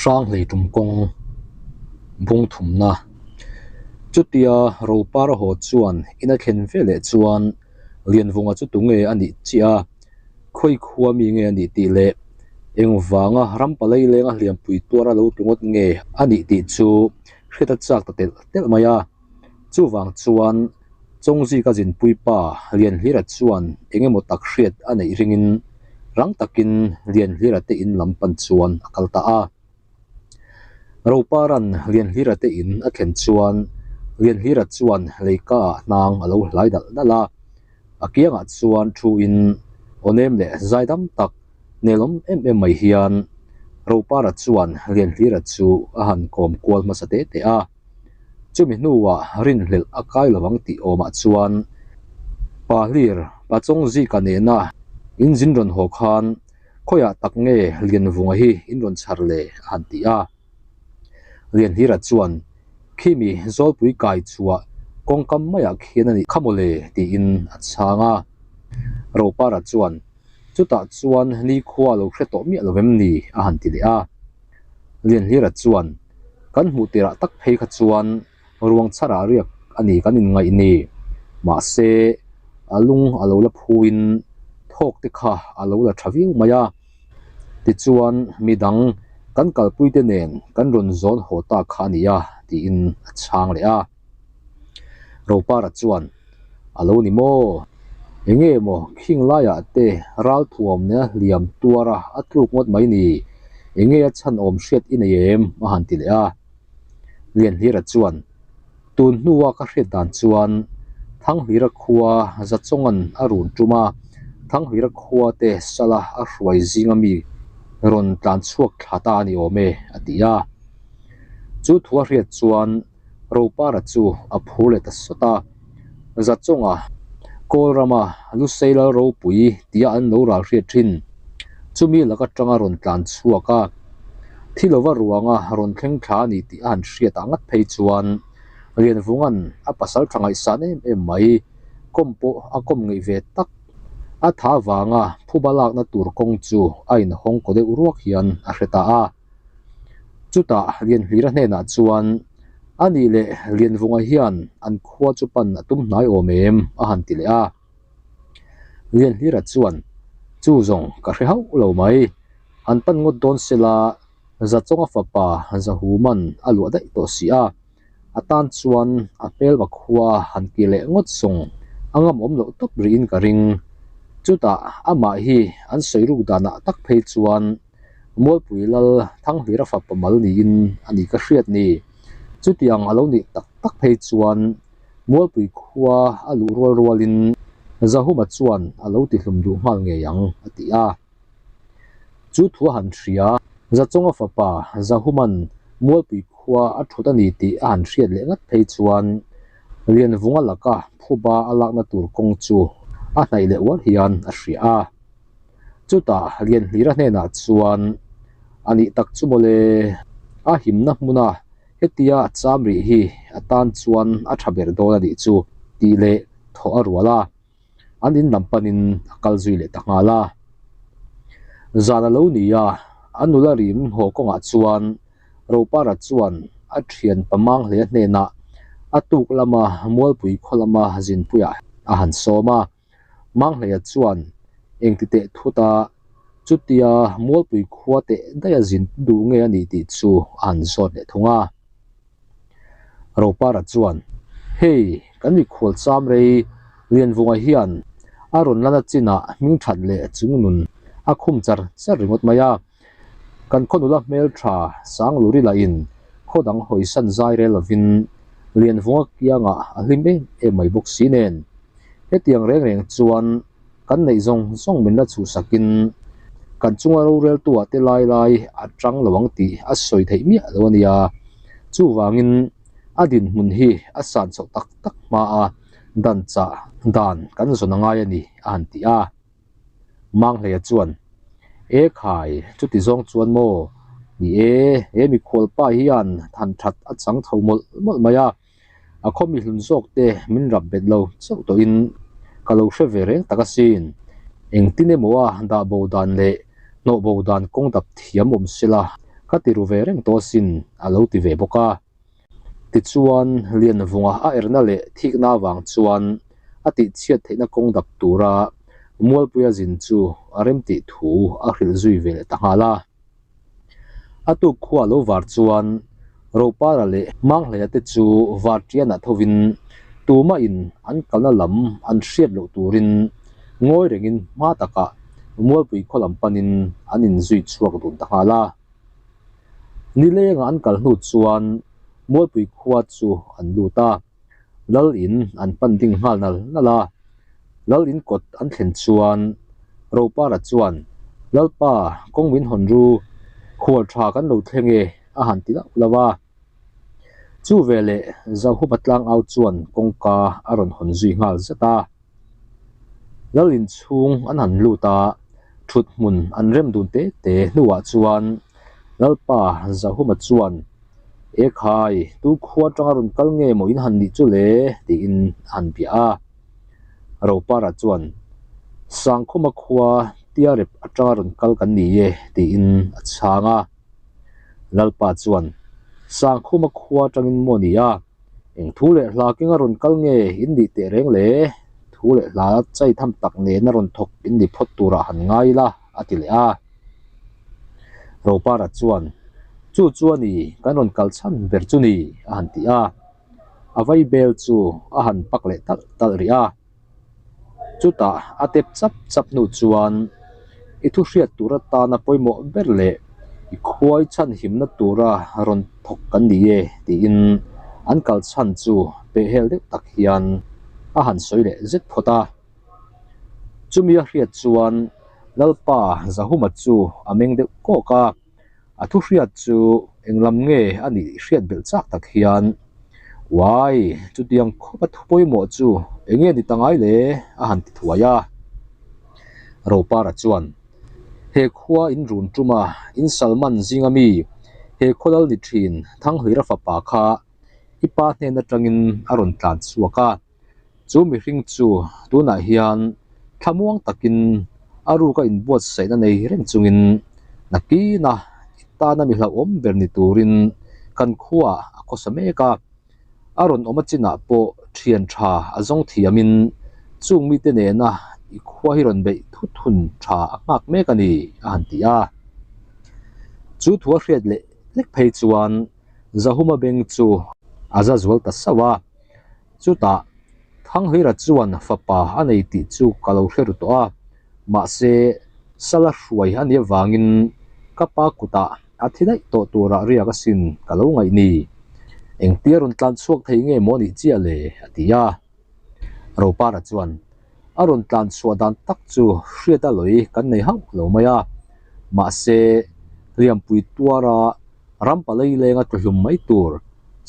Hranghlei tum kawng bung thumna. Chutia Ropara haw chuan in a thlen veleh chuan Lianvunga chu tunge a nih chiah a, khawi khua mi nge a nih tih leh engvanga rampalai lenga hliampui tuara lo tlu ngawt nge a nih tih chu hriat a chak ta telh telh mai a. Chuvang chuan Chawngzika zinpui pa Lianhlira chuan eng emaw tak hriat a neih ringin rang takin Lianhlira te in lam pan chuan a kal ta a. Roparan Lianhlira te in a thlen chuan Lianhlira chuan leika ah hnang a lo hlai dalh dalh a, a kiangah chuan thu in aw nem leh zaidam tak nelawm em em mai hian Ropara chuan Lianhlira chu a han kawm kual hmasa te te a. Chumi hnuah rinhlelh a kai lo ang tih awmah chuan Pa Hlir, Pa Chawngzika nena in zin rawn haw khan khawiah tak nge Lianvunga hi in rawn chhar le a han ti a. Lianhlira chuan Khimi Zawlpui kai chhuah kawngkam maiah khian a nih kha mawle tiin a chhang a. Ropara chuan chutah chuan nikhua a lo hre tawh miah lo em ni a han ti leh a. Lianhlira chuan kan hmuh tirah tak phei kha chuan ruang chharah riak a ni kan inngaih ni. Mahse, a lung a lo la phuin thawk te kha a lo la tha viau mai a. Tichuan, midang kan kalpuite nen kan rawn zawn haw ta kha a ni a, tiin a chhang leh a. Ropara chuan, A lo ni maw? Enge maw khing laiah te ralthuam nena hliam tuara a tluk ngawt mai ni? Enge a chhan awm hriat i nei em? a han ti leh a. Lianhlira chuan, Tun hnua ka hriat dan chuan Thanghlira khua Zachawnga'n a run tum a, Thanghlira khua te sala a hruai zinga mi rawn tlan chhuak thla ta a ni awm e, a ti a. Chu thu a hriat chuan Ropara chu a phur leh ta sawt a, Zachawnga Kawl rama Lusei Lal ropui tia an lo ral hriat thin. Chumi lak atanga rawn tlan chhuak a, thi lova ruanga rawn thleng thla a ni tih a han hriat ah ngat phei chuan Lianvunga'n a pasal tha ngaihsan em em mai, kawm pawh a kawm ngeih ve tak. A tha vanga phuba lakna tur kawng chu a inhawng kaw deuh ruak hian a hre ta a. Chutah Lianhlira hnenah chuan, A nih leh Lianvunga hian an khua chu pan a tum hnai awm em? a han ti leh a. Lianhlira chuan, Chu zawng ka hre hauh lo mai. Han pan ngawt dawn sela Zachawnga fapa Zahuman a luah daih tawh si a. A tan chuan a hmelma khua han ti leh ngawt sawng a ngam awm loh tawp rihin ka ring. Chutah amah hi an sawi ruk danah tak phei chuan Mualpui Lal Thanghlira fapa mal niin a ni ka hriat ni. Chutiang a lo nih tak tak phei chuan Mualpui khua a luh rual rualin Zahuma chuan a lo tihlum duh nghal ngei ang a ti a. Chu thu a han hria, Zachawnga fapa Zahuman Mualpui khua a thut a ni tih a han hriat leh ngat phei chuan Lianvunga laka phuba a lakna tur kawng chu a hnaih leh uar hian a hria a. Chutah Lianhlira hnenah chuan a nih tak chu mawle, a himna hmuna hetia a cham rih hi a tan chuan a tha ber dawn a nih chu tih leh thawh a rual a, an in lam panin a kal zui leh ta nghal a. Zan a lo ni a, a nula rim haw kawngah chuan Ropara chuan a thian pamang hle hnenah a tuk lama Mualpui khaw lama zinpuiah a han sawm a. Manghleia chuan engti teh thut a, chutia Mualpui khua teh daih a zin duh nge a nih tih chu a han zawt leh thung a. Ropara chuan, Hei, kan mikhual cham rei Lianvunga hian a rawn lana chinah hming that leh chungnun a khum char char ringawt mai a. Kan khaw nula hmeltha Sangluri lahin khaw dang hawisan zai rel lovin Lianvunga kiangah a hlim em em mai bawk si nen. Hetiang reng reng chuan kan neih zawng zawng min la chhuhsakin kan chunga roreltuah te lai lai a tang lo ang tih a sawi theih miah lo a nia. Chuvangin a dinhmun hi a san chhoh tak tak hma a, dan chah dan kan zawn a ngai a ni a han ti a. Manghleia chuan, E khai, chuti zawng chuan maw? Ni e, he mikhualpa hian than that a chang tho mawlh mawlh mai a, a khaw mihlun zawk te min rap bet lo chauh tawhin ka lo hre ve reng tak asin. Engtin emaw a dah bo dan leh hnawh bo dan kawng dap thiam awm sela Ka ti ru ve reng tawh asin, a lo ti ve bawk a. Tichuan, Lianvunga a erna leh thikna avang chuan a tihchhiat theihna kawng dap tura Mualpuia zin chu a remtih thu a hrilh zui ve leh ta nghal a. A tuk khua lo var chuan Ropara leh Manghleia te chu Vartianah thovin tumahin an kalna lam an hriat loh turin ngawi rengin hma takah Mualpui khaw lam panin an inzui chhuak dun ta nghal a. Nilengah an kal hnu chuan Mualpui khua chu an lut a, Lal in an pan ding nghal nal nal a. Lal in kawt an thlen chuan Ropara chuan, Lalpa, kawng min hawn ru, khual tha kan lo thleng e, a han ti lauh lauh a. Chu veleh Zauhupa tlangau chuan kawngka a rawn hawn zui nghal zat a. Lal in chhung an han lut a, thut hmun an rem dun te te hnuah chuan Lalpa Zahuma chuan, E khai, tu khua atanga rawn kal nge maw in han nih chu le? tiin a han bia a. Ropara chuan, Sangkhuma khua Tiarep atanga rawn kal kan ni e, tiin a chhang a. Lalpa chuan, Sangkhuma khua atangin maw ni a? Eng thu leh hla kenga rawn kal nge in nih teh reng le? Thu leh hla chai tham tak nena rawn thawk in ni phawt turah han ngai ila, a ti leh a. Ropara chuan, Chu chu a ni, kan rawn kal chhan ber chu ni, a han ti a. A vai bel chu a han pak leh talh talh rih a. Chutah a tep chap chap hnu chuan i thu hriat tur atana pawimawh ber leh i khuai chhan himna tura rawn thawk kan ni e tiin an kal chhan chu pehhel deuh tak hian a han sawi leh zet phawt a. Chumi a hriat chuan Lalpa Zahuma chu a meng deuh kawk a. A thu hriat chu englam nge a nih hriat belh chak tak hian, Uai, chutiang khawp a thu pawimawh chu eng nge ni ta ngai le? a han ti thuai a. Ropara chuan, He khua in run tum a, in Salman zinga mi, he khaw lal ni thin Thanghlira fapa kha i pa hnen atangin a rawn tlan chhuak a. Chu mihring chu tunah hian thlamuang takin a ruka inbuatsaihna nei reng chungin nakina i tana mi hlauhawm ber ni turin kan khuaah a khawsa mek a. A rawn awm a chinah pawh thian tha a zawng thiamin chung mite nena i khua hi rawn beih thut hun tha a nghak mek a ni, a han ti a. Chu thu a hriat leh hlek phei chuan Zahuma beng chu a za zual ta sauh a. Chutah, Thanghlira chuan fapa a nei tih chu ka lo hre ru tawh a, mahse, sala hruai a nih avangin ka pa kutah a thi daih tawh turah riak asin ka lo ngaih ni. Engtia rawn tlan chhuak thei nge maw nih chiah le? a ti a. Ropara chuan, A rawn tlan chhuah dan tak chu hriat a lawi kan nei hauh lo mai a, mahse, hliampui tuara ram palei lenga tluhlum mai tur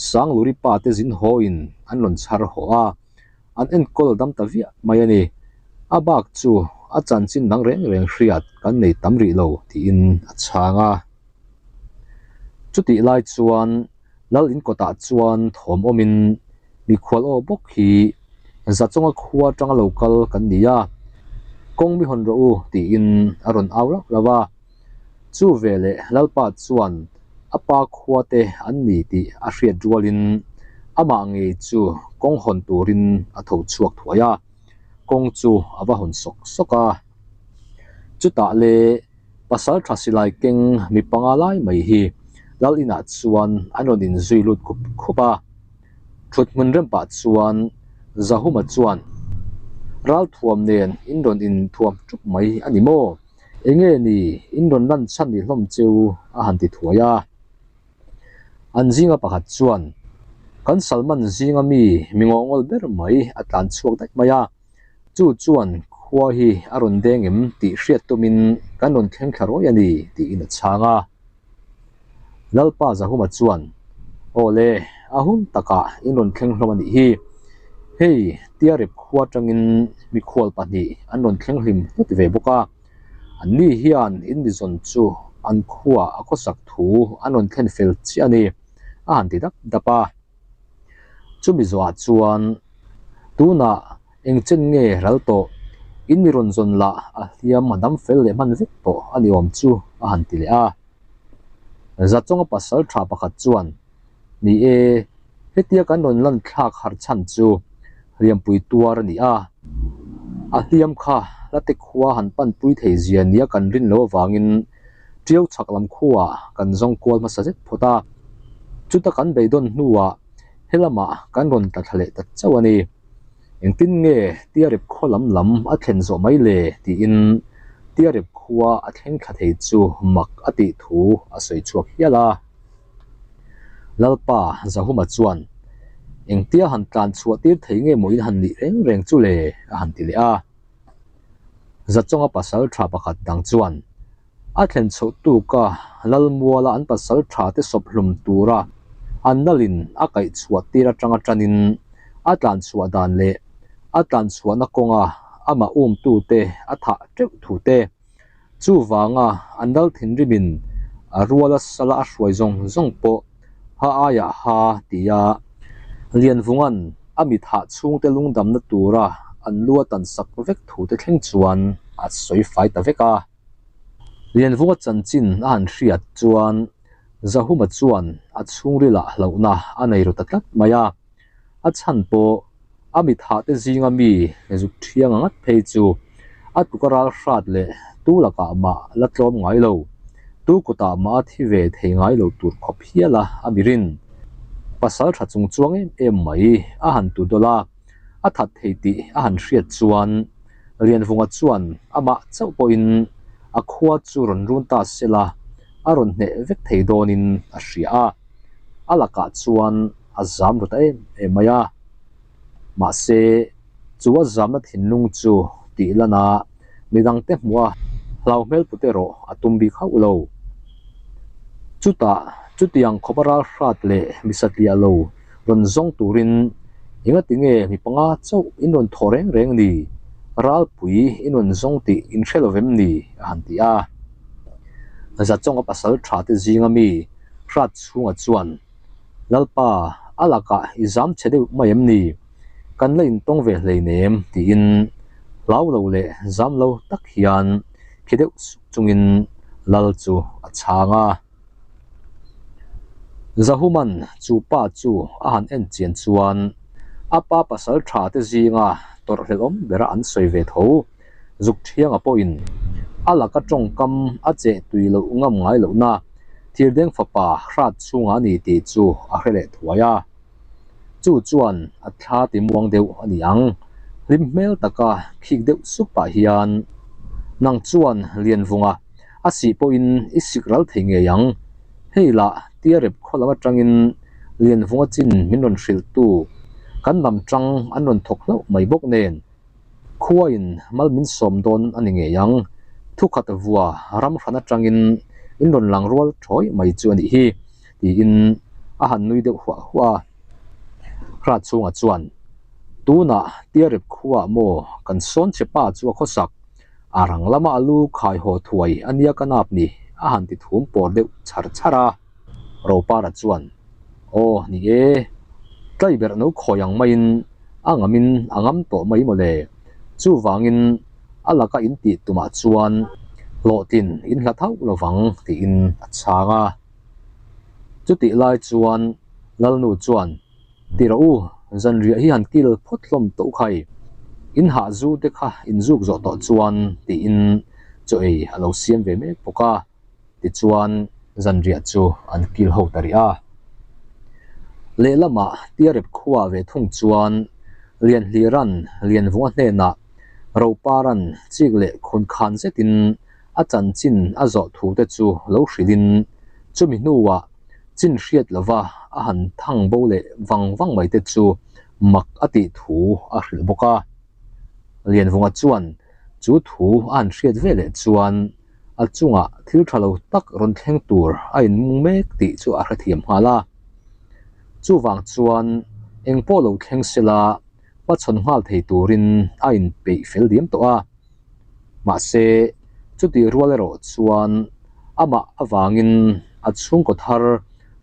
Sangluri pa te zin hawiin an rawn chhar haw a, an enkawl dam ta viah mai a ni. A bak chu a chanchin dang reng reng hriat kan nei tam rih lo tiin a chhang a. Chutih lai chuan Lal in kawtah chuan thawm awmin mikhual aw bawk hi Zachawnga khua atanga lo kal kan ni a, kawng mi hawn rawh u tiin a rawn au rauh rauh a. Chu veleh Lalpa chuan a pa khua te an ni tih a hriat rualin amah ngei chu kawng hawn turin a tho chhuak thuai a, kawng chu a va hawn sawk sawk a. Chutah le pasal tha silai keng mi panga lai mai hi Lal inah chuan an rawn inzui lut khup khup a. Thut hmun rem pah chuan Zahuma chuan, Ralthuam nen in rawn inthuam ṭup mai a ni maw? Enge ni in rawn lan chhan ni hlawm cheu a han ti thuai a. An zinga pakhat chuan, Kan Salman zinga mi mi ngawngawl ber mai a tlan chhuak daih mai a, chu chuan khua hi a rawn deng em tih hriat tumin kan rawn thleng thla rawi a ni tiin a chhang a. Lalpa Zahuma chuan, Aw le, a hun takah in rawn thleng hlawm a nih hi. Hei, Tiarep khua atangin mikhual pahnih an rawn thleng hlim hlut ve bawk a. Anni hian in mizawn chu an khuaah a khawsak thu an rawn thlen fel chiah a ni, a han ti dap dap a. Chumi zawhah chuan tunah eng chen nge ral tawh, in mi rawn zawn lah a hliam a dam fel leh hman vek tawh a ni awm chu a han ti leh a. Zachawnga pasal tha pakhat chuan, Ni e, hetia kan rawn lan thlak har chhan chu hliampui tuar a ni a. A hliam kha hlate khua han panpui thei zia nia kan rin lo avangin Ṭiau chhak lam khuaah kan zawng kual hmasa zet phawt a. Chuta kan beidawn hnuah helamah kan rawn tla thla leh ta chauh a ni. Engtin nge Tiarep khaw lam lam a thlen zawh mai le? tiin Tiarep khua a thleng thla thei chu mak a tih thu a sawi chhuak hial a. Lalpa Zahuma chuan, Engtia han tlan chhuah tir thei nge maw in han nih reng reng chu le? a han ti leh a. Zachawnga pasal tha pakhat dang chuan, A thlen chhoh tuka Lalmuala an pasal tha te sawp hlum tura an nalin a kaih chhuah tir atanga tanin a tlan chhuah dan leh a tlan chhuahna kawnga amah umtute a thah teuh thu te, chuvanga an lal thinrimin a ruala sala a hruai zawng zawng pawh ha aiah ha tia Lianvunga'n a mi thah chhungte lungdamna tura an lu a tan sak vek thu te thleng chuan a sawi fai ta vek a. Lianvunga chanchin a han hriat chuan Zahuma chuan a chhungrilah hlauhna a nei ru ta tlat mai a, a chhan pawh a mi thahte zinga mi zuk thiang a ngat phei chu a tluka ral hrat leh tu lakah mah la tlawm ngai lo, tu kutah mah a thi ve thei ngai lo tur khawp hial a a mirin. Pasal tha chung chuang em em mai a han tu dawlh a, a that thei tih a han hriat chuan Lianvunga chuan amah chauh pawhin a khua chu rawn run ta sela a rawn hneh vek thei dawnin a hria a, a lakah chuan a zam ru ta em em mai a. Mahse, chu a zamna thinlung chu tih lana midangte hmuh a hlau hmel put erawh a tum bik hauh lo. Chutah, chutiang khawpa ral hrat leh misatliah lo rawn zawng turin engati nge mi panga chauh in rawn thawh reng reng ni? Ralpui in rawn zawng tih in hre lo vem ni? a han ti a. Zachawnga pasal tha te zinga mi hrat chhunga chuan, Lalpa, a lakah i zam chhe deuh mai em ni? Kan la intawng ve hleinem tiin hlau lo leh zam lo tak hian khi deuh suk chungin Lal chu a chhang a. Zahuman chu pa chu a han en chian chuan a pa pasal tha te zinga tawrhhlelhawm bera an sawi ve tho. Zuk thianga pawhin a laka tawngkam a cheh tui loh ngam ngai lohna thirdeng fapa hrat chhungah a ni tih chu a hre leh thuai a. Chu chuan a thla ti muang deuh a ni ang. Hlim hmel taka khik deuh sup pah hian nang chuan Lianvunga a sih pawhin i sik ral thei ngei ang. Hei lah Tiarep khaw lam atangin Lianvunga chin min rawn hrilhtu kan lam tang an rawn thawk hlauh mai bawk nen. Khuain mal min sawm dawn a ni ngei ang. Thukhat vua ram hran atangin in rawn lang rual thawi mai chu a nih hi, tiin a han nui deuh huah huah a. Hrat chhungah chuan, Tunah Tiarep khuaah maw kan sawn che pa chu a khawsak, a rang lama a lu khai haw thuai a nia ka nap ni, a han ti thum pawr deuh chhar chhar a. Ropara chuan, Aw, ni e, tlaiberh no khawi ang maiin a ngamin a ngam tawh mai mawle. Chuvangin a laka in tih tumah chuan hlawhtlin in hlat hauh lovang tiin a chhang a. Chutih lai chuan Lalnu chuan, Ti rawh u, zanriah hi han kil phawt hlawm tawh u khai. In hah zu te kha in zuk zawh tawh chuan tiin chaw ei a lo siam ve mek bawk a. Tichuan zanriah chu an kil ho ta rih a. Lehlamah Tiarep khua ve thung chuan Lianhlira'n Lianvunga hnenah Roparan chik leh khunkhan zetin a chanchin a zawh thu te chu lo hrilhin chumi hnuah chin hriat lova a han thang bo leh vang vang mai te chu mak a tih thu a hrilh bawk a. Lianvunga chuan chu thu a han hriat veleh chuan a chungah thil tha lo tak rawn thleng tur a inmung mek tih chu a hrethiam nghal a. Chuvang chuan eng pawh lo thleng sela hmachhawn nghal thei turin a inpeih fel diam tawh a. Mahse, chutih rual erawh chuan amah avangin a chhungkaw thar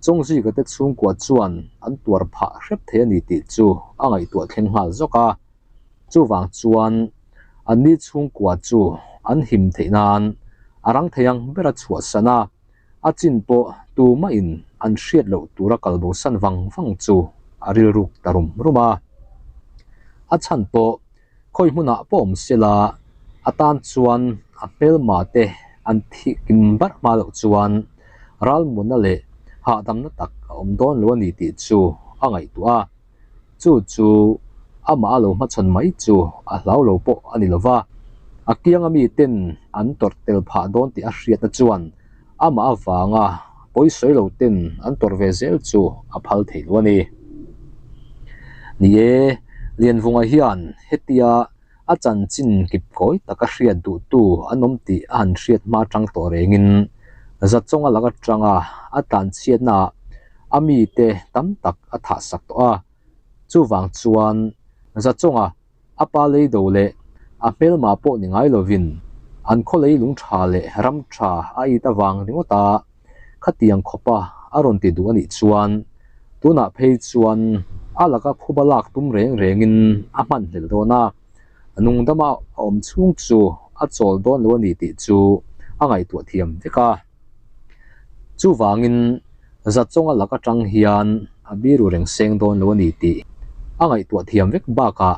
Chawngzika te chhungkua chuan an tuar phah hrep thei a ni tih chu a ngaihtuah thleng nghal zawk a. Chuvang chuan anni chhungkua chu an him theih nan a rang thei ang bera chhuahsan a, a chin pawh Tumahin an hriat loh tura kal bosan vang vang chu a rilruk ta rum rum a. A chhan pawh khawi hmunah pawh awm sela a tan chuan a hmelma te an thih kim barh hma loh chuan ralmunna leh hahdamna tak a awm dawn lo a ni tih chu a ngaihtuah a. Chu chu amah a lo hmachhawn mai chu a hlau lo pawh a ni lo va, a kianga miten an tawrh tel phah dawn tih a hriatna chuan amah avanga pawisawi lo ten an tawrh ve zel chu a phal thei lo a ni. Ni e, Lianvunga hian hetia a chanchin kipkawi taka hriat duhtu an awm tih a han hriat hma atang tawh rengin Zachawnga lak atanga a tlanchhiatnaah a mite tam tak a thahsak tawh a. Chuvang chuan Zachawnga a pa leido leh a hmelma pawh ni ngai lovin an khaw leilung tha leh ram tha a it avang ringawt a, Khatiang khawpa a rawn ti duh a nih chuan tunah phei chuan a laka phuba lak tum reng rengin a hman hlel dawn a, nungdama a awm chhung chu a chawl dawn lo a ni tih chu a ngaihtuah thiam vek a. Chuvangin Zachawnga lak atang hian a biru reng seng dawn lo a ni tih a ngaihtuah thiam vek bakah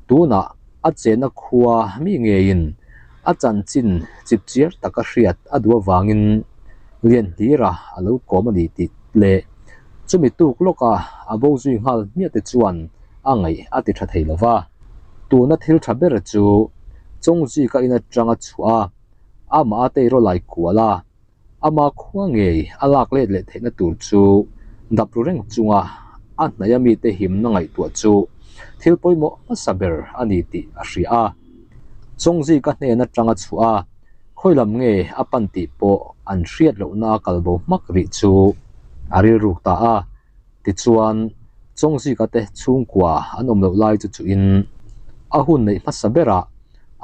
Tunah a chenna khua mi ngeiin a chanchin chipchiar taka hriat a duh avangin Lianhlira a lo kawm a ni tih leh chumi tuk lawka a bo zui nghal hmiah te chuan a ngaih a ti tha thei lo va. Tuna thil tha ber chu Chawngzika in atanga chhuah a, amah a tei rawlai kual a, Ama khua ngei a lak let leh theihna tur chu dap ru reng chunga a hnaia mite himna ngaihtuah chu thil pawimawh hmasa ber a ni tih a hria a. Chawngzika hnen atanga chhuah a, khawi lam nge a pan tih pawh an hriat lohna a kalbo hmak rih chu a rilruk ta a. Tichuan, Chawngzika te chhungkua an awm loh lai chu chuhin a hun neih hmasa berah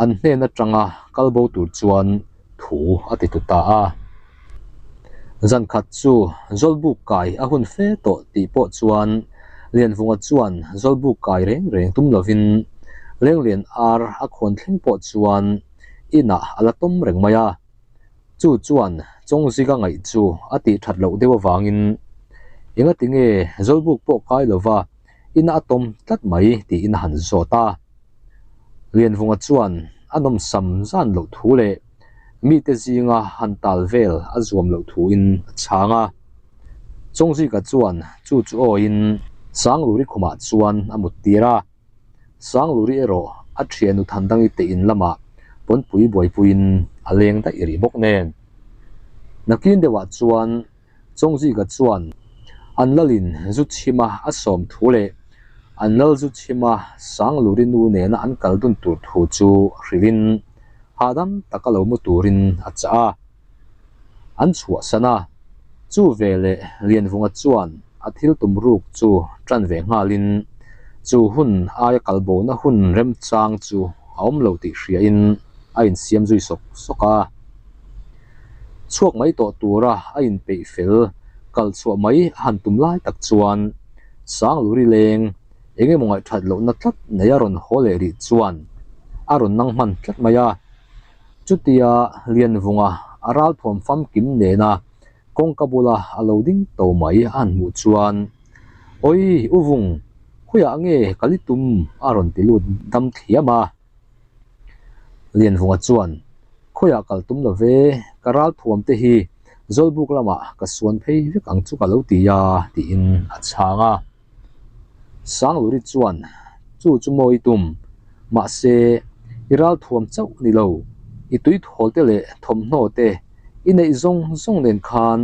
an hnen atanga kalbo tur chuan thu a ti tut ta a. Zan khat chu Zawlbuk kai a hun fe tawh tih pawh chuan Lianvunga chuan Zawlbuk kai reng reng tum lovin Lenglian ar a khawn thleng pawh chuan inah a la tawm reng mai a. Chu chuan Chawngzika ngaih chu a tih that loh deuh avangin engati nge Zawlbuk pawh kai lova inah a tawm tlat mai tiin a han zawt a. Lianvunga chuan a nawmsam zan loh thu leh mite zinga han tal vel a zuam loh thuin a chhang a. Chawngzika chuan chu chu awiin Sangluri khumah chuan a mut tir a. Sangluri erawh a thiannu Thandangi te in lamah pawnpui buaipuiin a leng daih rih bawk nen. Nakin deuhah chuan Chawngzika chuan an lalin zu chhima a sawm thu leh an lal zu chhima Sangluri nu nena an kal dun tur thu chu hrilhin hahdam taka lo mu turin a chah a. An chhuahsan a, chu veleh Lianvunga chuan a thil tum ruk chu tan ve nghalin chu hun aia kalbona hun remchang chu a awm lo tih hriain a insiam zui sawk sawk a. Chhuak mai tawh tura a inpeih fel kal chhuah mai a han tum lai tak chuan Sangluri leng eng emaw ngaihthat lohna tlat nei a rawn haw leh rih chuan a rawn nang hman tlat mai a. Chutia Lianvunga a ralthuam famkim nena kawngka bula a lo ding to mai a han hmuh chuan, Awi U Vung, khawiah nge kal i tum? a rawn ti lut dam thliam a. Lianvunga chuan, Khawiah kal tum lo ve, ka ralthuam te hi Zawlbuk lamah ka suan phei vek ang chu ka lo ti a, tiin a chhang a. Sangluri chuan, Chu chu maw i tum, mahse i ralthuam chauh ni lo, i tuithawl te leh thawmhnaw te i neih zawng zawng nen khan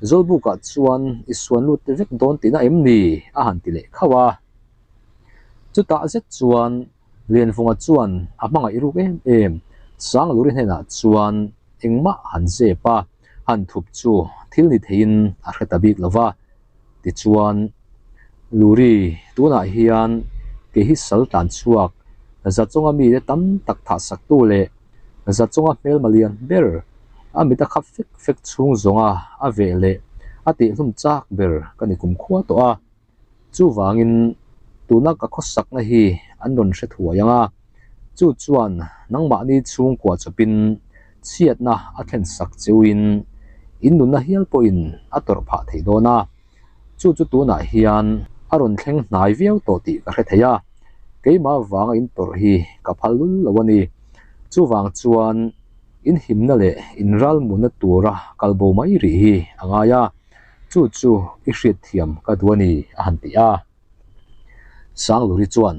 Zawlbukah chuan i suan lut vek dawn tihna em ni? a han ti leh khauh a. Chutah zet chuan Lianvunga chuan a hmangaih ruk em em Sangluri hnenah chuan engmah han zep a, han thup chu thil ni theiin a hre ta bik lo va. Tichuan, Luri, tunah hian kei hi sal tlan chhuak, Zachawnga mite tam tak thahsaktu leh Zachawnga hmelma lian ber, a mit a khap fek fek chhung zawnga a veh leh a tihhlum chak ber ka ni kumkhua tawh a. Chuvangin tuna ka khawsakna hi an rawn hre thuai ang a, chu chuan nangmahni chhungkua chawpin chhiatna a thlensak cheuin In nunna hial pawhin a tawrh phah thei dawn a, chu chu tunah hian a rawn thleng hnai viau tawh tih ka hre thei a, keimah vanga in tawrh hi ka phal lul lo a ni. Chuvang chuan in himna leh in ralmunna tura kal bo mai rih hi a ngai a, chu chu i hriatthiam ka duh a ni a han ti a. Sangluri chuan,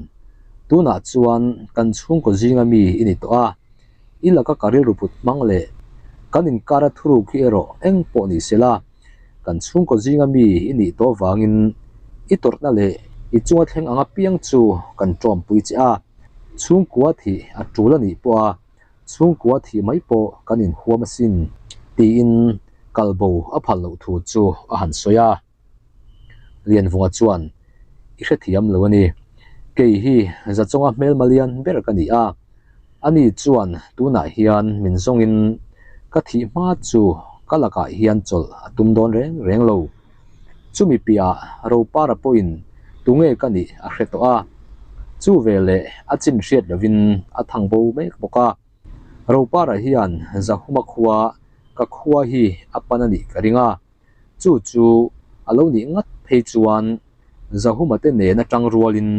Tunah chuan kan chhungkaw zinga mi i ni tawh a, i laka ka rilru put hmang leh kan inkara thuruk hi erawh eng pawh ni se la, kan chhungkaw zinga mi i nih tawh vangin i tawrhna leh i chunga thleng ang apiang chu kan tawmpui che a, chhungkua thih a tul a nih pawh a, chhungkua thih mai pawh kan inhuam asin, tiin kalbo a phal loh thu chu a han sawi a. Lianvunga chuan, I hrethiam lo a ni. Kei hi Zachawnga hmelma lian ber ka ni a. Ani chuan tunah hian min zawngin ka thih hma chu ka lakah hian chawlh a tum dawn reng reng lo. Chumi piahah Ropara pawhin tunge ka nih a hre tawh a. Chu veleh a chin hriat lovin a thang bo mek bawk a. Ropara hian Zahuma khua ka khua hi a pan a nih ka ring a. Chu chu a lo nih ngat phei chuan Zahuma te nen atang rualin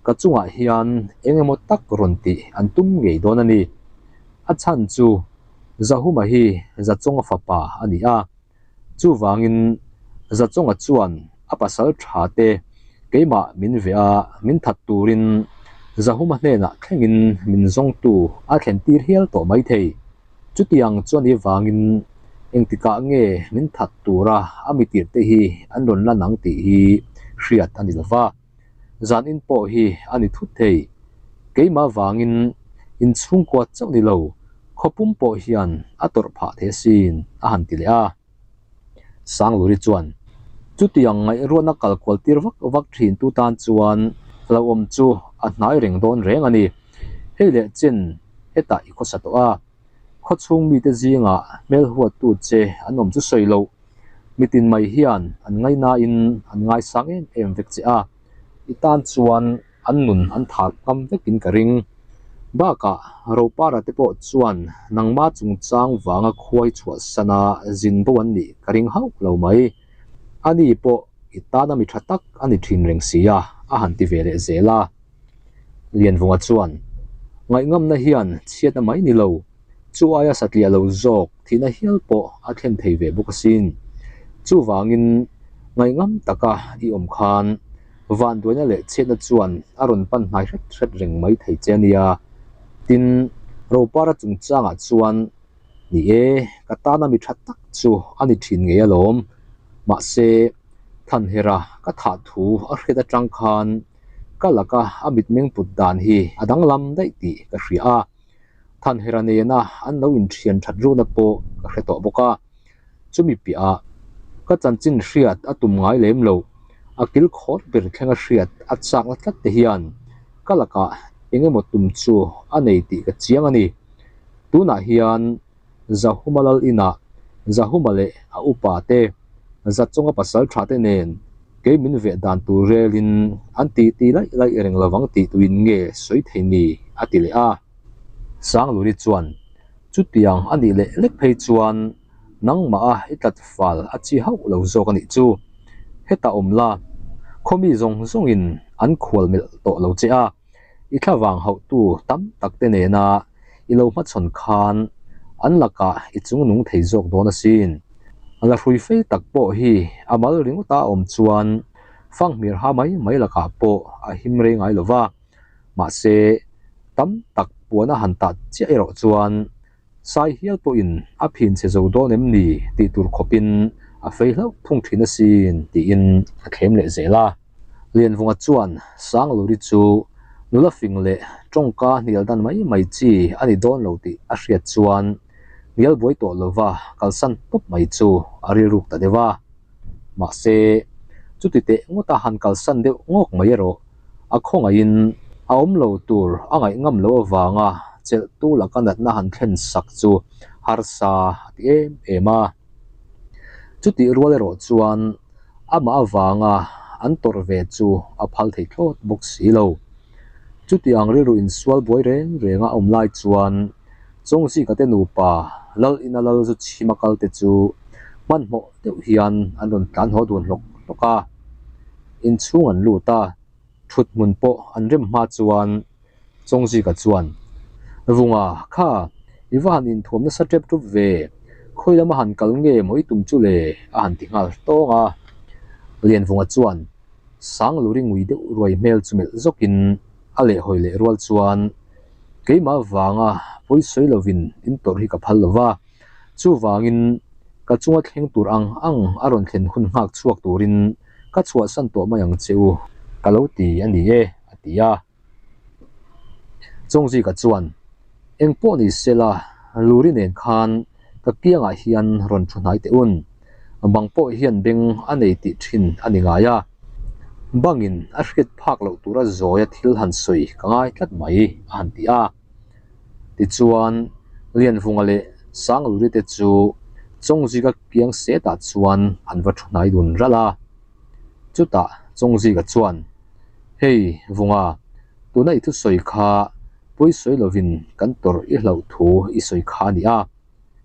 ka chungah hian eng emaw tak rawn tih an tum ngei dawn a ni. A chhan chu Zahuma hi Zachawnga fapa a ni a, chuvangin Zachawnga chuan a pasal tha te keimah min veh a, min that turin Zahuma hnenah thlengin min zawngtu a thlen tir hial tawh maithei. Chutiang chuan i vangin engtikah nge min that tura a mitir te hi an rawn lan ang tih hi hriat a ni lova, zan in pawh hi a ni thut thei. Keimah vangin inchhungkua chauh ni lo, khawpum pawh hian a tawrh phah thei asin a han ti leh a. Sangluri chuan chutiang ngaihruatna kal kual tir vak vak thin tu tan chuan hlauhawm chu a hnai reng dawn reng a ni. Hei leh chen hetah i khawsa tawh a, khawchhung mite zingah hmel huattu che an awm chu sawi loh. Mitin mai hian an ngaihnain an ngaisang em em vek che a, i tan chuan an nun an thah ngam vekin ka ring. Bakah Ropara te pawh chuan nangma chungchang vanga khuai chhuahsana zin bo an nih ka ring hauh lo mai. Ani pawh i tana mi tha tak a ni thin reng si a, a han ti ve leh zel a. Lianvunga chuan, Ngaihngamna hian chhiatna mai ni lo, chu aia satliah lo zawk thihna hial pawh a thlen thei ve bawk asin. Chuvangin ngaihngam taka i awm khan vanduaina leh chhiatna chuan a rawn pan hnai hret hret reng mai thei che a nia. Tin, Ropara chungchangah chuan, Ni e, ka tana mi tha tak chu a ni thin ngei alawm. Mahse, Thanhera ka thah thu a hriat atang khan ka laka a mitmeng put dan hi a danglam daih tih ka hria a. Thanhera nena an lo inthian that runa pawh ka hre tawh bawk a, chumi piahah ka chanchin hriat a tum ngai lem lo, a kil khawr ber thlenga hriat a chakna tlat te hian ka lakah eng emaw tum chu a nei tih ka chiang a ni. Tunah hian Zahuma lal inah Zahuma leh a upa te, Zachawnga pasal tha te nen kei min veh dan tur relin an ti ti laih laih reng lovang tih tuin nge sawi thei ni? a ti leh a. Sangluri chuan, Chutiang a nih leh lek phei chuan nangmah a i tlat fal a chi hauh lo zawk a nih chu. Hetah awm la, khawmi zawng zawngin an khual melh tawh lo che a, i thlavang hauhtu tam tak te nena i lo hmachhawn khan an lakah i chungnung thei zawk dawn asin. La hrui fei tak pawh hi a mal ringawta a awm chuan fanghmir ha mai mai lakah pawh a him rei ngai lo va, mahse tam tak puan a han tah chiah erawh chuan Sai hial pawhin a phin chhe zo dawn em ni tih tur khawpin a fei hlauh thung thin asin tiin a thlem leh zel a. Lianvunga chuan Sangluri chu nula fing leh tawngka hnial dan mai mai chi a ni dawn lo tih a hriat chuan hnial buai tawh lova kalsan tawp mai chu a rilruk ta deuh a. Mahse, chuti teh ngawta han kalsan deuh ngawk mai erawh a khawngaihin a awm lo tur a ngaih ngam loh avanga chelhtu laka natna han thlen sak chu harsa a ti em em a. Chutih rual erawh chuan amah avanga an tawrh ve chu a phal thei thlawt bawk si lo. Chutih ang rilru insual buai reng reng a awm lai chuan Chawngzika te nupa Lal ina lal zu chhim a kal te chu Hmanhmawh deuh hian an rawn tlan haw dun hlawk hlawk a, inchhung an lut a, thut hmun pawh an rem hma chuan Chawngzika chuan, Vunga, kha, i va han inthuam nasa tep tup ve, khawi lama han kal nge maw i tum chu le? a han ti nghal tawng a. Lianvunga chuan Sangluri ngui deuh ruai hmel chu melh zawkin a lehhawi leh rual chuan, Keimah vanga pawi sawi lovin in tawrh hi ka phal lo va, Chuvangin, ka chunga thleng tur ang ang a rawn thlen hun nghak chhuak turin ka chhuahsan tawh mai ang che u, ka lo ti a ni e, a ti a. Chawngzika chuan, Eng pawh ni sela, Luri nen khan ka kiangah hian rawn thu hnai teh un. Bang pawh hian beng a nei tih thin a ni ngai a. Bangin a hriat phak loh tura zawia thil han sawi ka ngai tlat mai, a han ti a. Tichuan, Lianvunga leh Sangluri te chu Chawngzika kiang setah chuan an va thu hnai dun ralh a. Chutah Chawngzika chuan, Hei, Vunga, tuna i thusawi kha pawisawi lovin kan tawrh i hlauh thu i sawi kha a ni a.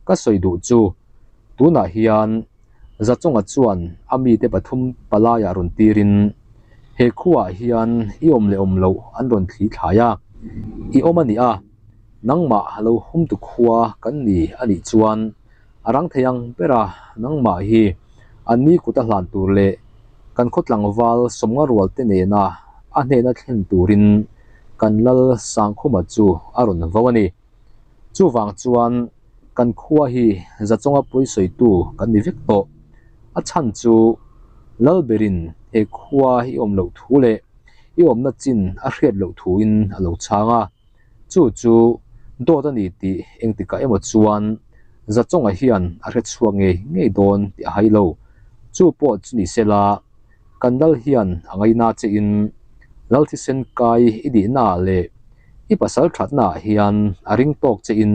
Ka sawi duh chu, tunah hian Zachawnga chuan a mite pathum palaiah rawn tirin, He khuaah hian i awm leh awm loh an rawn thli thlai a, i awm a nih a, nangmah lo humtu khua kan ni a nih chuan a rang thei ang bera nangmah hi an ni kut a hlan tur leh kan khaw tlangval sawmnga rual te nena a hnena thlen turin kan lal Sangkhuma chu a rawn vo a ni. Chuvang chuan kan khua hi Zachawnga pawisawitu kan ni vek tawh. A chhan chu Lalberin he khua i awm loh thu leh i awmna chin a hriat loh thuin a lo chhang a. Chu chu dawt a ni tih engtikah emaw chuan Zachawnga hian a hre chhuak ngei ngei dawn tih a hai lo. Chu pawh chu ni sela kan lal hian a ngaina chein Lal thisen kai i nihnaah leh I pasal thatnaah hian a ring tawk che in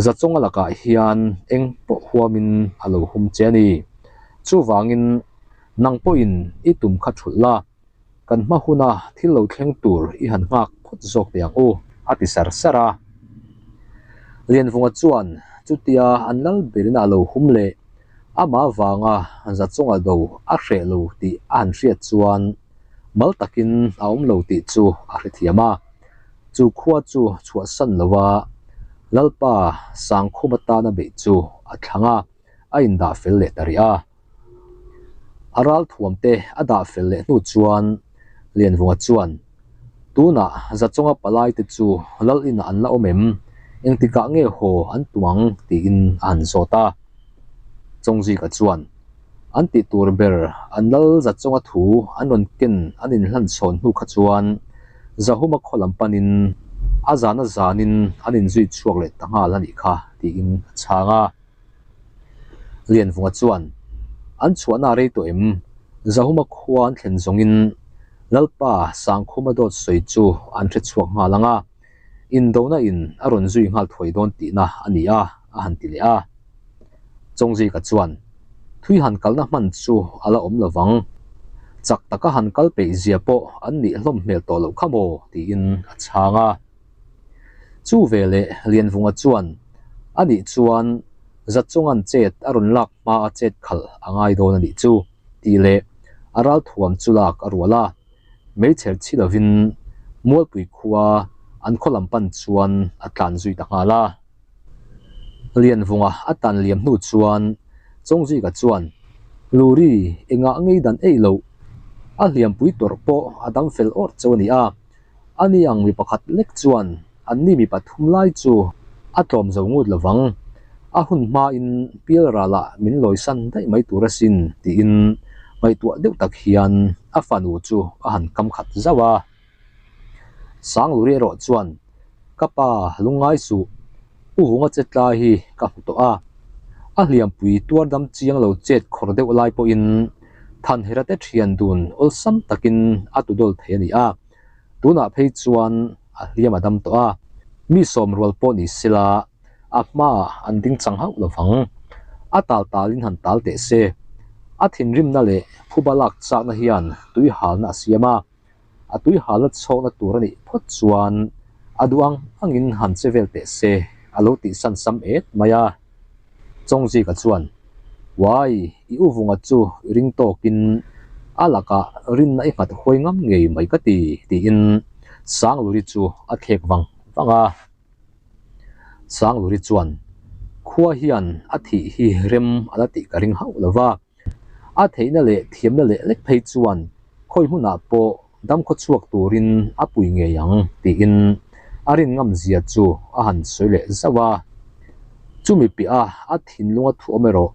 Zachawnga lakah hian eng pawh huamin a lo hum che a ni. Chuvangin nang pawhin i tum kha thulh la, kan hma huna thil lo thleng tur i han nghak phawt zawk teh ang u, a ti sar sar a. Lianvunga chuan chutia an lal berin a lo hum leh amah vanga Zachawnga do a hreh lo tih a han hriat chuan, mal takin a awm lo tih chu a hrethiam a. Chu khua chu chhuahsan lova Lalpa Sangkhum atana beih chu a thlang a, a indah fel leh ta rih a. A ralthuam te a dah fel leh hnu chuan Lianvunga chuan, Tunah Zachawnga palai te chu Lal inah an la awm em? Engtikah nge haw an tum ang? tiin a han zawt a. Chawngzika chuan, An tih tur ber an lal Zachawnga thu an rawn ken an inhlan chhawn hnu kha chuan Zahuma khaw lam panin a zana zanin an inzui chhuak leh ta nghal a nih kha tiin a chhang a. Lianvunga chuan, An chhuahna a rei tawh em? Zahuma khua an thlen zawngin Lalpa Sangkhuma dawt sawi chu an hre chhuak nghal ang a, Indona in a rawn zui nghal thuai dawn tihna a ni a, a han ti leh a. Chawngzika chuan, Thui han kalna hman chu a la awm lovang. Chak taka han kal peih zia pawh an nih hlawm hmel tawh loh kha maw? tiin a chhang a. Chu veleh Lianvunga chuan, A nih chuan Zachawnga'n chet a rawn lak hma a chet khalh a ngai dawn a nih chu, tih leh a ralthuam chu lak a rual a. Meichher chhi lovin Mualpui khua an khaw lam pan chuan a tlan zui ta nghal a. Lianvunga a tan liam hnu chuan Chawngzika chuan, Luri, engah ngei dan eih loh? A hliampui tawrh pawh a dam fel awrh chauh a ni a. Ani ang mi pakhat lek chuan anni mi pathum lai chu a tlawm zo ngut lo vang. A hun hmain pial ralah min lawisan daih mai tur asin tiin ngaihtuah deuh tak hian a fanu chu a han kam khat zauh a. Sangluri erawh chuan, Ka pa lungngai suh, U Vunga che tlai hi ka hmu tawh a. A hliampui tuar dam chiang lo chet khawr deuh lai pawhin Thanhera te thian dun awlsam takin a tudawl thei a ni a. Tunah phei chuan a hliam a dam tawh a, mi sawm rual pawh ni sela a hmaah an ding chang hauh lo vang. A tal talin han tal teh se. A thinrimna leh phuba lak chakna hian tui halna a siam a, a tui halna chhawkna tur a nih phawt chuan a duh ang angin han che vel teh se a lo tihsan sam et mai a. Chawngzika chuan. Uai, i u vunga chu i ring tawkin a lakah rinna i nghat huai ngam ngei mai ka ti, tiin Sangluri chu a thlek vang vang a. Sangluri chuan, Khua hian a thih hi rem a la tih ka ring hauh lo va, a theihna leh thiamna leh lek phei chuan khawi hmunah pawh damkhaw chhuak turin a pui ngei ang tiin a rin ngam zia chu a han sawi leh zauh a. Chumi piah a a thinlunga thu awm erawh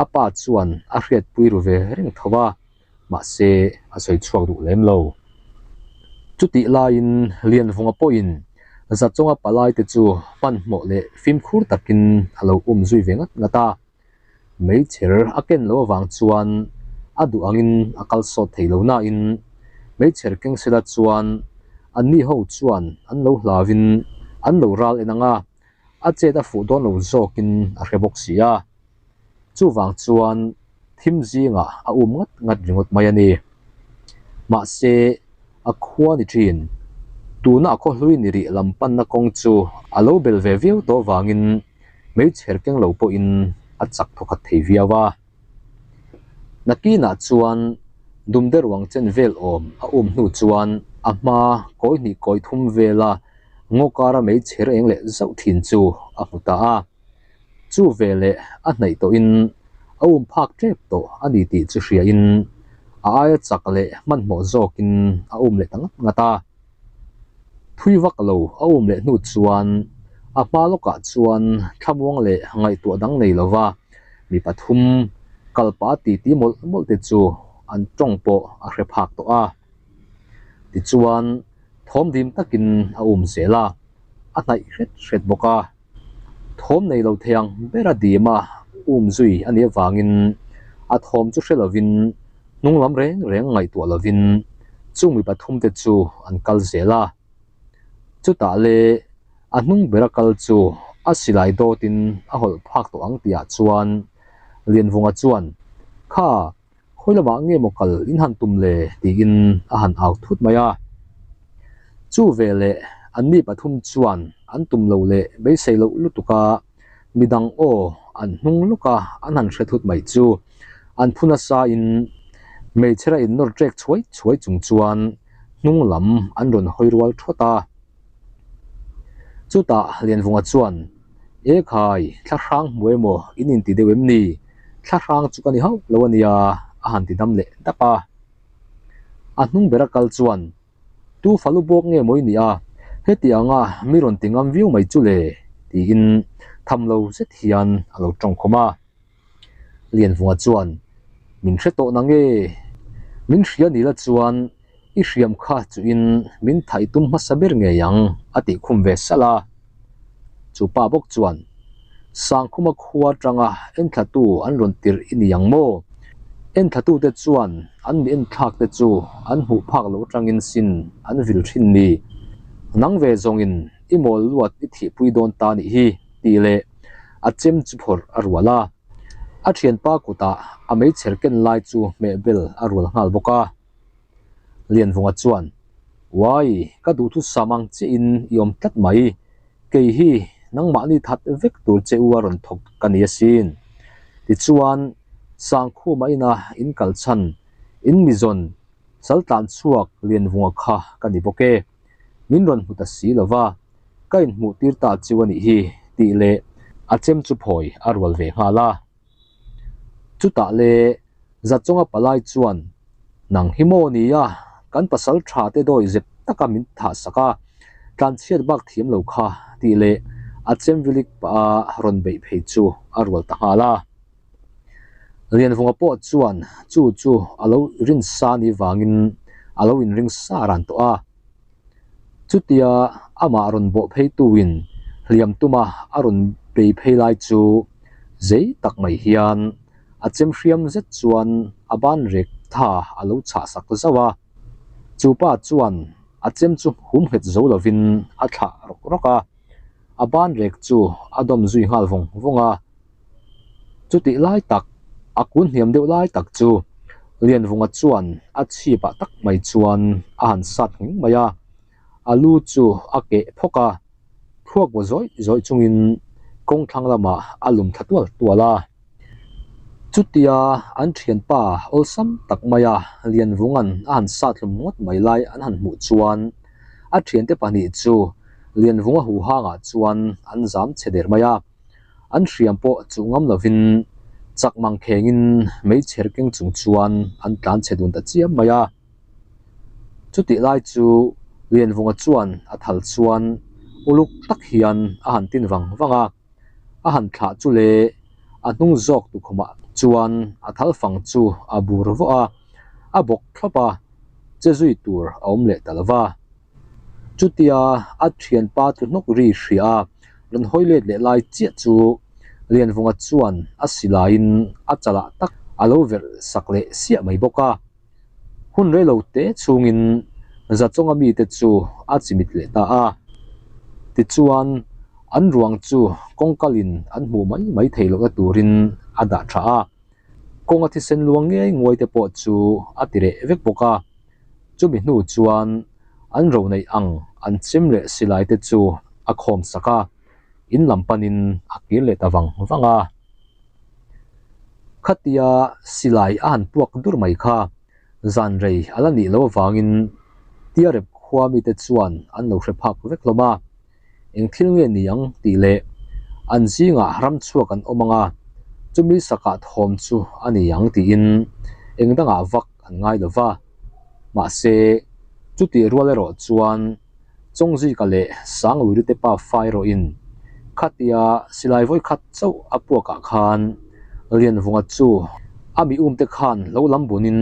a pa chuan a hriatpui ru ve reng tho a, mahse a sawi chhuak duh lem lo. Chutih laiin Lianvunga pawhin Zachawnga palaite chu hmanhmawh leh fimkhur takin a lo um zui ve ngat ngat a. Meichher a ken loh avang chuan a duh angin a kal sawt thei lo nain meichher keng sela chuan anni ho chuan an lo hlauin an lo ral en ang a, a chet a fuh dawn lo zawkin a hre bawk si a. Chuvang chuan thim zingah a um ngat ngat ringawt mai a ni. Mahse, a khua ni thin. Tuna a khawhlui ni rih lam panna kawng chu a lo bel ve viau tawh vangin hmeichher keng lo pawhin a chak thawkhat thei viau a. Nakinah chuan dumde ruang chen vel awm a um hnu chuan a hma kawi hnih kawi thum vela ngaw kara meichher eng leh zauh thin chu a hmu ta a. Chu veleh a hnaih tawhin a um phak tep tawh a ni tih chu hriain a aia chak leh hmanhmawh zawkin a um leh ta ngat ngat a. Thui vak lo a um leh hnu chuan a hma lawkah chuan thlamuang leh ngaihtuah dang nei lova mi pathum kalpa titi mawlh mawlh te chu an tawng pawh a hre phak tawh a. Tichuan thawm dim takin a um zel a, a hnaih hret hret bawk a. Thawm nei lo thei ang bera dim a um zui a nih avangin a thawm chu hre lovin hnung lam reng reng ngaihtuah lovin chung mi pathum te chu an kal zel a. Chutah le a hnung bera kal chu a silai dawtin a hawlh phak tawh ang tihah chuan Lianvunga chuan, Kha, khawi lamah nge maw kal in han tum le? tiin a han au thut mai a. Chu veleh anni pathum chuan an tum lo leh beisei loh lutuk a, midang aw an hnung lawk a an han hre thut mai chu an phu nasa in hmeichhera in nawr ṭek chhuai chhuai chung chuan hnung lam an rawn hawi rual ṭhawt a. Chutah Lianvunga chuan, E khai, thlahrang hmu emaw in inti deuh em ni? Thlahrang chu ka ni hauh lo a nia a han ti dam leh dap a. A hnung bera kal chuan, Tu falu bawk nge maw i nih a? Heti anga mi rawn ti ngam viau mai chu le? tiin tham lo zet hian a lo tawngkhawm a. Lianvunga chuan, Min hre tawh na nge? Min hria ni la chuan i hriam kha chuin min thaih tum hmasa ber ngei ang a tih khum ve salh a. Chu pa bawk chuan, Sangkhuma khua atanga enthlatu an rawn tirh i ni ang maw? Enthlatute chuan an mi enthlak te chu an hmuh phak loh atangin sin an vil thin ni. Nang ve zawngin i mawl luat i thihpui dawn ta nih hi, tih leh a chem chu phawrh a rual a. A thianpa kutah a meichher ken lai chu hmehbel a rual nghal bawk a. Lianvunga chuan, Uai, ka duhthusam ang chiahin i awm tlat mai. Kei hi nangmahni that vek tur che u a rawn thawk ka ni asin. Tichuan, Sangkhuma ina in kal chhan, in mizawn sal tlan chhuak Lianvunga kha ka ni bawk e. Min rawn hmu ta si lo va, ka inhmuh tir ta chu a nih hi, tih leh a chem chu phawi a rual ve nghal a. Chutah le Zachawnga palai chuan, Nang hi maw nia, kan pasal tha te dawi zep taka min thah sak a, tlanchhiat bak thiam lo kha, tih leh a chem vilik pah a rawn beih phei chu a rual ta nghal a. Lianvunga pawh chuan chu chu a lo rin sa ni vangin a lo inring sa ran tawh a. Chutia amah rawn bawh phei tuin hliam tuma a rawn bei phei lai chu zei tak mai hian a chem hriam zet chuan a ban rek tha a lo chhah sak zauh a. Chu pa chuan a chem chu hum nghet zo lovin a thlah rawk rawk a, a ban rek chu a dawm zui nghal vawng vawng a. Chutih lai tak, a kun hniam deuh lai tak chu Lianvunga chuan a chhipah tak mai chuan a han sat nghing mai a, a lu chu a keh phawk a, thluak baw zawih zawih chungin kawng thlang lamah a lum thla tual tual a. Chutia an thianpa awlsam tak maia Lianvunga'n a han sat hlum ngawt mai lai an han hmuh chuan a thiante pahnih chu Lianvunga huhangah chuan an zam chhe der mai a. An hriam pawh chuh ngam lovin chak mang khengin meichher keng chung chuan an tlan chhe dun ta chiam mai a. Chutih lai chu Lianvunga chuan a thal chuan uluk tak hian a han tin vang vang a. A han thlah chu le a hnung zawk tukhumah chuan a thal fang chu a bur vawh a, a bawk thlawp a, che zui tur a awm leh ta lo va. Chutia a thianpa tlu hnawk ri hria a rawn hawi let leh lai chiah chu Lianvunga chuan a silaiin a chalah tak a lo verh sak leh siah mai bawk a. Hun reilo te chhungin Zachawnga mite chu a chimit leh ta a. Tichuan, an ruang chu kawngkalin an hmuh mai mai thei lohna turin a dah tha a. Kawnga thisen luang ngei nguai te pawh chu a ti reh vek bawk a. Chumi hnu chuan an ro neih ang an chem leh silai te chu a khawm sak a, in lam panin a kir leh ta vang vang a. Khatia silai a han puak dur mai kha zan rei a la nih loh avangin Tiarep khua mite chuan an lo hre phak vek hlawm a, eng thil nge ni ang tih leh an zingah ram chhuak an awm ang a, chumi sakah thawm chu a ni ang tiin eng dangah vak an ngai lo va. Mahse, chutih rual erawh chuan Chawngzika leh Sangluri te pa fa erawhin khatia silai vawi khat chauh a puakah khan Lianvunga chu a mi umte khan lo lam bunin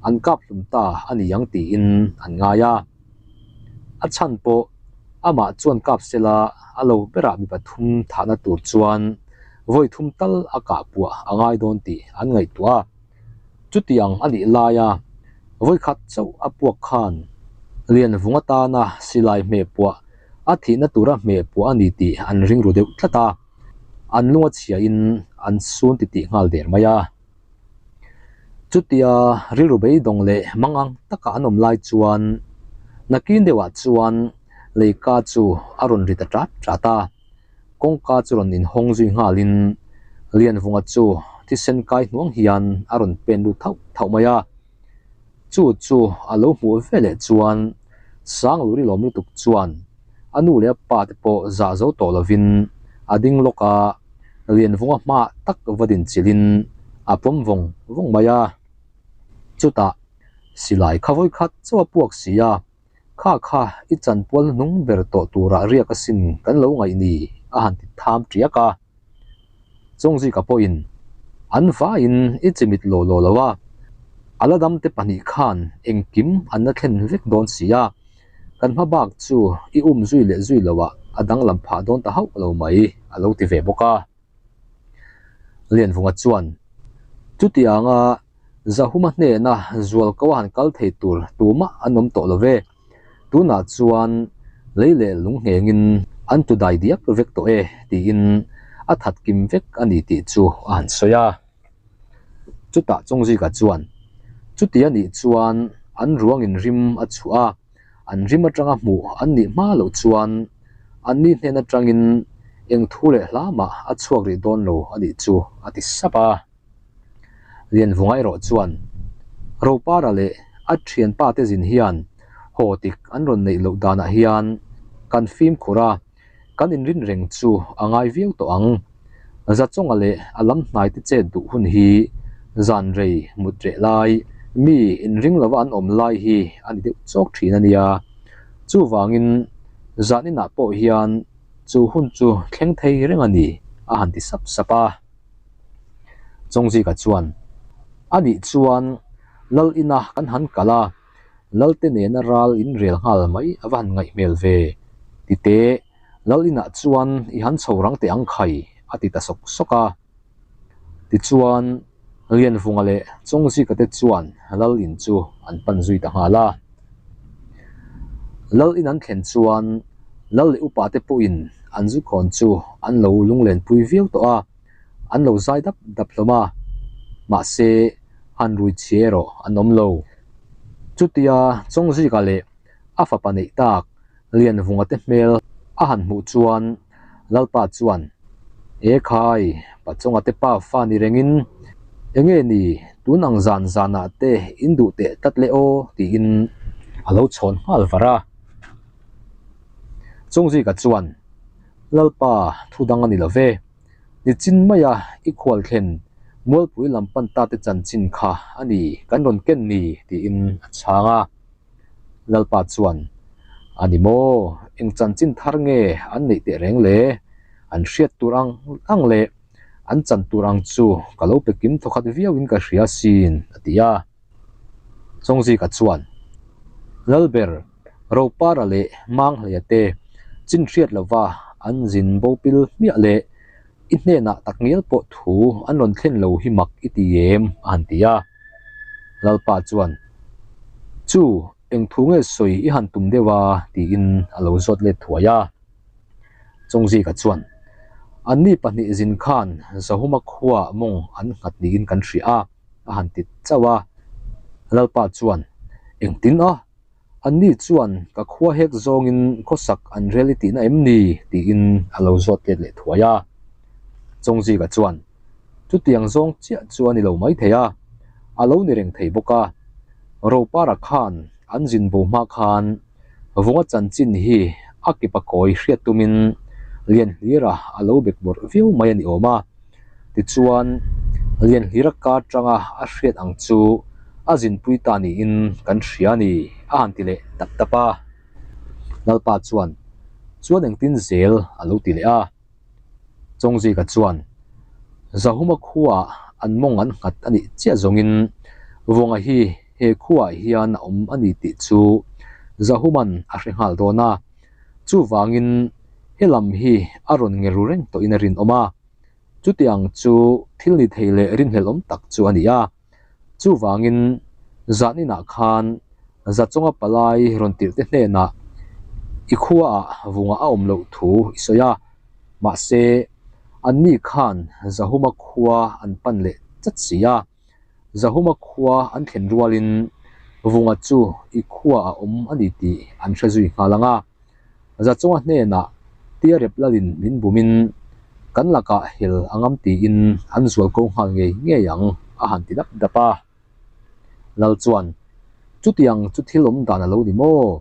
an kap hlum ta a ni ang tiin an ngai a. A chhan pawh amah chuan kap sela a lo berah mi pathum thahna tur chuan vawi thum tal a kah puah a ngai dawn tih an ngaihtuah a. Chutiang a nih laia vawikhat chauh a puak khan Lianvung atana silai hmeh puah a thihna tura hmeh puah a ni tih an ring ru deuh tlat a, an lung a chhiahin an sun titih nghal der mai a. Chutia rilru beidawng leh mangang taka an awm lai chuan nakin deuhah chuan leika chu a rawn ri ta ṭat ṭat a. Kawngka chu rawn inhawng zui nghalin Lianvunga chu thisen kai hnuang hian a rawn pen lut thauh thauh mai a. Chu chu a lo hmuh ve leh chuan Sangluri lawm lutuk chuan a nu leh a pa te pawh zah zo tawh lovin a ding lawk a, Lianvunga hmaah tak va din chilhin a pawm vawng vawng mai a. Chutah silai kha vawikhat chauh a puak si a. Kha kha, i chanpual hnung ber tawh turah riak asin kan lo ngaih ni, a han ti tham ṭiak a. Chawngzika pawhin, An vaiin i chimit law law lo a, a la damte pahnih khan engkim an la thlen vek dawn si a, kan hma bak chu i um zui leh zui loah a danglam phah dawn ta hauh lo mai, a lo ti ve bawk a. Lianvunga chuan, Chutianga Zahuma hnena zualko a han kal thei tur tumah an awm tawh lo ve. Tunah chuan lei leh lung nghengin an tu dai diak vek tawh e tiin a that kim vek a ni tih chu a han sawi a. Chutah Chawngzika chuan, Chuti a nih chuan an ruangin rim a chhuah a, an rim atanga hmuh an nih hma loh chuan anni hnen atangin eng thu leh hla mah a chhuak rih dawn lo a nih chu a ti sap a. Lianvunga erawh chuan Ropara leh a thianpa te zin hian haw tik an rawn neih loh danah hian kan fimkhur a, kan inrin reng chu a ngai viau tawh ang. Zachawnga leh a lam hnai te chet duh hun hi zan rei mut reh lai, mi inring lova an awm lai hi a ni deuh chawk thin a nia. Chuvangin zan inah pawh hian chu hun chu thleng thei reng a ni, a han ti sap sap a. Chawngzika chuan, A nih chuan Lal ina kan han kal a, Lalte nena ral in rel nghal mai a va han ngaih hmel ve, ti teh, Lal inah chuan i han chho rang teh ang khai, a ti ta sawk sawk a. Tichuan, Lianvunga leh Chawngzika te chuan Lal in chu an pan zui ta nghal a. Lal in an thlen chuan Lal leh upa te pawhin an zukhawn chu an lo lunglenpui viau tawh a, an lo zai dap dap hlawm a, mahse han rui chhe erawh an awm lo. Chutia Chawngzika leh a fapa neih tak Lianvunga te hmel a han hmuh chuan Lalpa chuan, E khai, Pachawngate pa fa ni rengin Enge ni, tun ang zan zanah te in duh teh tlat le aw tiin a lo chhawn nghal var a. Chungzika chuan, Lalpa, thu dang a ni lo ve. Nichin maia i khual thlen Mualpui lam pan ta te chanchin kha a ni kan rawn ken ni tiin a chhang a. Lalpa chuan, A ni maw, eng chanchin thar nge an neih teh reng le? An hriat tur ang ang leh an chan tur ang chu ka lo pe kim thawkhat viauin ka hria asin, a ti a. Chawngzika chuan, Lalber, Ropara leh Manghleia te chin hriat lova an zin bo pil hmiah leh i hnenah takngial pawh thu an rawn thlen lo hi mak i ti em? a han ti a. Lalpa chuan, Chu, eng thu nge sawi i han tum deuh a? tiin a lo zawt let thuai a. Chawngzika chuan, Anni pahnih zin khan Zahuma khuaah mawng an nghat niin kan hria a, a han ti chauh a. Lalpa chuan, Engtin a? Anni chuan ka khua hek zawngin khawsak an rel i tihna em ni? tiin a lo zawt let leh thuai a. Chawngzika chuan, Chutiang zawng chiah chu a ni lo maithei a, a lo ni reng thei bawk a. Ropara khan an zin bo hma khan Vunga chanchin hi a kip a kawi hriat tumin Lianhlira a lo bek bawrh viau mai a ni awm a. Tichuan, Lianhlira kar tanga a hriat ang chu a zinpui ta niin kan hria a ni, a han ti leh dap dap a. Lalpa chuan, Chuan engtin zel a lo ti leh a. Chawngzika chuan, Zahuma khuaah an mawng an nghat a nih chiah zawngin Vunga hi he khuaah hian a awm a ni tih chu Zahuman a hre nghal dawn a. Chuvangin he lam hi a rawn nge ru reng tawhin a rinawm a. Chutiang chu thil ni thei leh rinhlelh awm tak chu a ni a. Chuvangin zaninah khan Zachawnga palai rawn tirh te hnenah i khuaah vunga a awm loh thu i sawi a, mahse anni khan Zahuma khua an pan leh chat si a. Zahuma khua an thlen rualin vunga chu i khuaah a awm a ni tih an hre zui nghal ang a. Zachawnga hnenah Tiarep lalin min bumin kan lakah hel a ngam tiin an zual ko nghal ngei ngei ang a han ti dap dap a. Lal chuan, Chutiang chu thil awm dan a lo ni maw?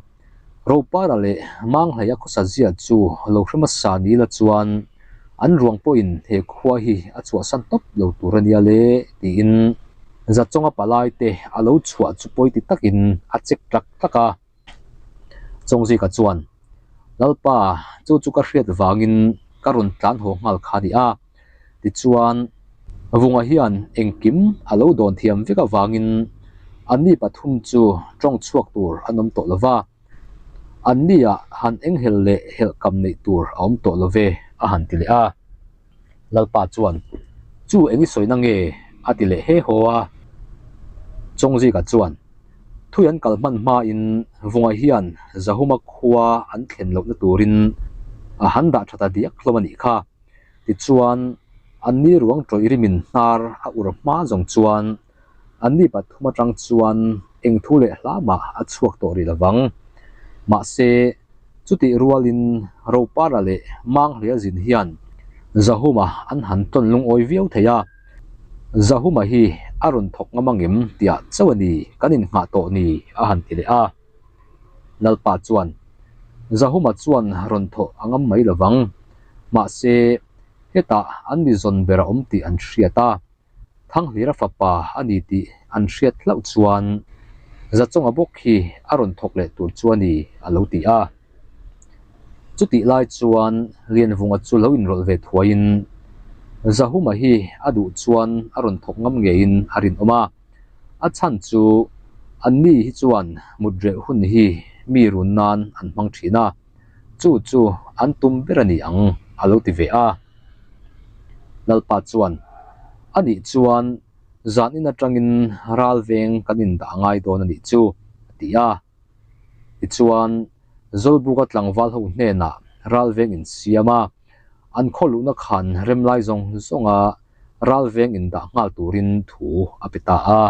Ropara leh Manghleia khawsa zia chu lo hre hmasa ni la chuan an ruang pawhin he khua hi a chhuahsan tawp lo tur a nia le tiin Zachawnga palaite a lo chhuah chu pawi ti takin a chek tlak tlak a. Chawngzika chuan, Lalpa, chu chu ka hriat vangin ka rawn tlan haw nghal kha a ni a. Tichuan, Vunga hian engkim a lo dawn thiam vek avangin anni pathum chu tawng chhuak tur an awm tawh lo va, anniah han enghelh leh helhkam neih tur a awm tawh lo ve, a han ti leh a. Lalpa chuan, Chu eng i sawina nge? a ti leh he haw a. Chawngzika chuan, Thui an kal hman hmain Vunga hian Zahuma khua an thlen lohna turin a han dah tha ta diak hlawm a nih kha. Tichuan, anni ruang tawih rimin hnar a ur hma zawng chuan Anni pathum atang chuan eng thu leh hla mah a chhuak tawh rih lovang. Mahse, chutih rualin Ropara leh Manghleia zin hian Zahuma an han tawn lungawi viau thei a. Zahuma hi a rawn thawk ngam angem tiah chauh a ni kan innghah tawh ni a han ti leh a. Lalpa chuan, Zahuma chuan rawn thawh a ngam mai lovang. Mahse, hetah an mi zawn ber a awm tih an hriat a. Thanghlira fapa a ni tih an hriat hlauh chuan Zachawnga bawk hi a rawn thawk leh tur chu a ni a lo ti a. Chutih lai chuan Lianvunga chu lo inrawlh ve thuaiin Zahuma hi a duh chuan a rawn thawk ngam ngeiin a rinawm a. A chhan chu anni hi chuan mut reh hun hi mi run nan an hmang thin a. Chu chu an tum ber a ni ang, a lo ti ve a. Lalpa chuan, A nih chuan zan in atangin ral veng kan indah a ngai dawn a nih chu, a ti a. Tichuan, Zawlbuka tlangval ho hnenah ral veng insiam a, an khaw luhna khan rem lai zawng zawnga ral veng indah nghal turin thu a pe ta a.